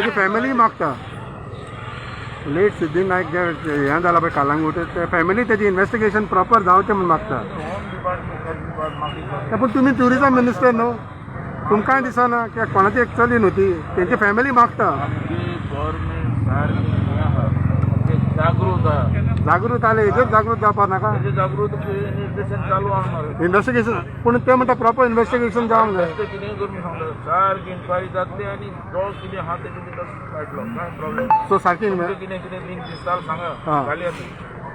तेजी फॅमिली मागता. लेट सिद्धी नायक जे हें जाला पळय कालांगूट, ते फॅमिली तेजी इन्वेस्टिगेशन प्रॉपर जावचें म्हूण मागता. होम डिपार्टमेंट मागीर. पूण तुमी ट्युरिजम मिनिस्टर न्हू, तुमकांय दिसना की कोणाची एक चली न्हू ती? तेंची फॅमिली मागता. आमची गव्हर्मेंट सारकी हें आहा, म्हणजे जागृत आहा. जागृत आले, हेजेर जागृत जावपाक नाका? तेजे जागृत इन्व्हेस्टिगेशन चालू आहा मरे. इन्वेस्टिगेशन, पूण ते म्हणटा प्रॉपर इन्वेस्टिगेशन जावंक जाय. ते कितें करून सांगता, सारकी इन्क्वायरी जातली आनी जो कितें आहा तेजे भितर काडलो, कांय प्रॉब्लेम. सो सारकी तुमकां कितें कितें लिंक दिसता सांगा. हा. जाली आतां.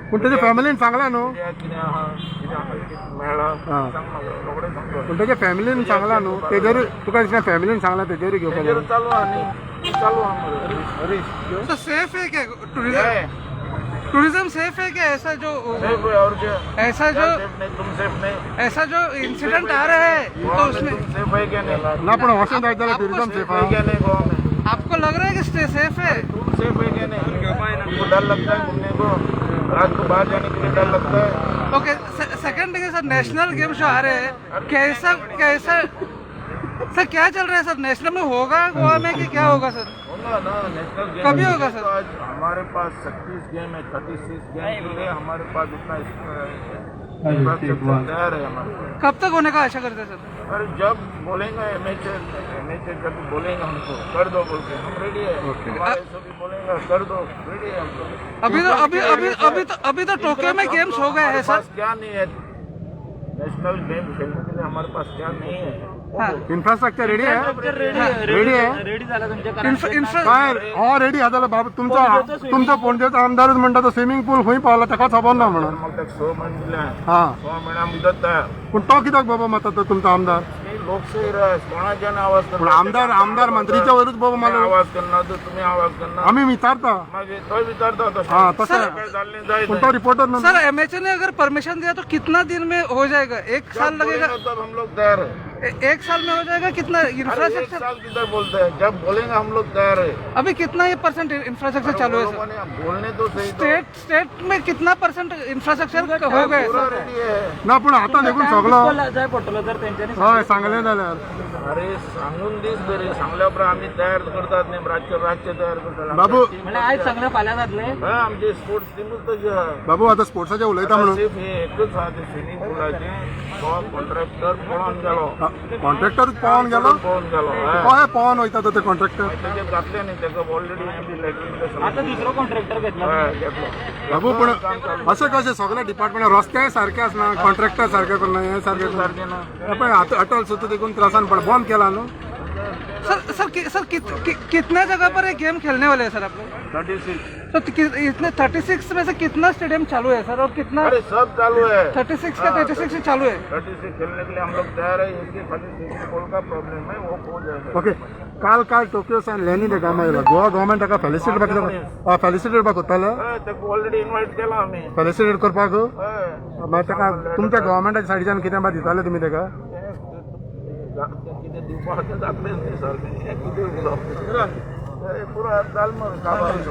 पूण तेच्या फॅमिलीन सांगलां न्हू. कित्याक कितें आहा, कितें आहा, कितें मेळ्ळा, सांग म्हाका, रोखडें सांगतो. पूण तेच्या फॅमिलीन सांगलां न्हू, तेजेर तुका दिसना फॅमिलीन सांगलां, तेजेरूय घेवपाक तेजेर जाय. चालू आहा न्ही, चालू आहा मरे हरीश. तो सेफ है क्या टूरिज्म? क्या टूरिज्म सेफ है क्या? ऐसा जो सेफ है और क्या? ऐसा क्या जो सेफ नहीं? तुम सेफ नहीं? ऐसा जो इंसिडेंट आ रहा है गोवा तो में उसमें तुम सेफ है क्या नहीं? ना, पूण अशें जायत जाल्यार ट्युरिजम सेफ है आहा? क्या नहीं गोवा में? आपको लग रहा है कि स्टे सेफ है? तुम सेफ है क्या नहीं? तुमको डर लगता है घूमने को? रात को बाहर जाने के लिए डर लगता है? Okay, second thing sir, national games जो आ रहे हैं, कैसा कैसा सर, क्या चल रहा है सर? नेशनल में होगा गोवा में कि क्या होगा सर? होगा ना नेशनल गेम. कभी होगा सर? तो आज हमारे पास 36 गेम है. 36 गेम के लिए हमारे पास उतना इंफ्रास्ट्रक्चर तैयार है हमारे पास. कब तक होने का आशा करते हैं सर? और जब बोलेंगे एमएचए, एमएचए जब बोलेंगे हमको कर दो बोल के, हम रेडी है. हमारे ऐसे भी बोलेंगे कर दो, रेडी है हम लोग. अभी तो अभी अभी अभी तो टोक्यो में गेम्स हो गए हैं हमारे सर. पास क्या नहीं है? नेशनल गेम खेलने के लिए हमारे पास क्या नहीं है? हाँ. इन्फ्रास्ट्रक्चर रेडी आहे, रेडी आहे. रेडी झाला तुमच्या. इंफ्रा इंफ्रा काय हो रेडी आहा जाल्यार बाबा, तुमचो तुमचो पणजेचो आमदारूच म्हणटा तो स्विमींग पूल खंय पावला ताका खबर ना म्हणून. मग ताका 6 म्हयने दिले. हा. 6 म्हयन्या मुदत तयार. पूण तो कित्याक बाबा मारता तो तुमचो आमदार? ती लोकशाही राज, कोणाच्यान आवाज पूण करता. आमदार आमदार मंत्रीच्या वयरूच बाबा तुम्ही मला आवाज करना तर तुम्ही आवाज करना. आमी विचारता. मागीर तोय विचारता तशें. हा, तशें. काय जाल्लें जाय. पूण तो रिपोर्टर न्हू. सर, एमएचए ने अगर परमिशन दिया तो कितना दिन में हो जाएगा? एक साल जब लगेगा? बोलेंगे तब हम लोग तैयार है. एक साल में हो जाएगा? कितना अरे, एक इंफ्रास्ट्रक्चर साल किधर बोलते हैं? जब बोलेंगे हम लोग तैयार है. अभी कितना ये परसेंट इंफ्रास्ट्रक्चर चालू है वो सर? लोगों ने बोलने तो सही तो. स्टेट स्टेट में कितना परसेंट इंफ्रास्ट्रक्चर हो गए पूरा सर? रेडी है. ना, पूण आतां देखून सगलो जाय पडटलो जर तेंच्यांनी. हय, सांगलें जाल्यार. अरे, सांगून दीस बरे, सांगल्या उपरांत आमी तयार करतात न्ही, रातचे रातचे तयार करतात. बाबू. म्हणल्यार आयज सांगलें, फाल्यां जातलें? हा, आमची स्पोर्ट्स टिमूच तशी आहा. बाबू, आतां स्पोर्ट्साचें उलयता म्हणून. सिर्फ हे एकच आहा, ते स्विमींग पुलाचे तो कॉन्ट्रॅक्टर पळोवन गेलो. कॉन्ट्रॅक्टर पळोवन गेलो? पळोवन गेलो, हय. कशें पळोवन वयता तो ते कॉन्ट्रॅक्टर? तेजे घातले न्ही ताका ऑलरेडी लॅट्रीन. आतां दुसरो कॉन्ट्रॅक्टर घेतला. हय, घेतलो. बाबू, पूण अशें कशें सगळे डिपार्टमेंट रस्ते सारके आसना, कॉन्ट्रॅक्टर सारके करना, हें सारकें करना. सारकें ना. पळय आतां अटल सुद्दां देखून त्रासान पड बंद केला न्हू. सर सर कि, सर कित, कि, कितना जगह पर ये गेम खेलने वाले हैं सर आप लोग? 36. तो इतने 36 में से कितना स्टेडियम चालू है सर और कितना? अरे, सब चालू है. 36 का 36 चालू है? 36 खेलने के लिए हम लोग तैयार है. इसके खाली स्विमिंग पूल का प्रॉब्लम है, वो हो जाएगा. ओके, काल काल टोकियो सान लेनी the Gama येयला, गोवा गव्हर्मेंट ताका फेलिसिटेट करपाक, फेलिसिटेट करपाक कोत्ताले. हय, ताका ऑलरेडी इन्वायट केला आमी. फेलिसिटेट करपाक. हय. मागीर ताका तुमच्या गव्हर्मेंटाच्या सायडीच्यान कितें बा दिताले तुमी ताका? कितें दिवपाक तें जातलेंच न्ही सारकें. हें कितें उलोवप, पुरो जालें मरे काबार.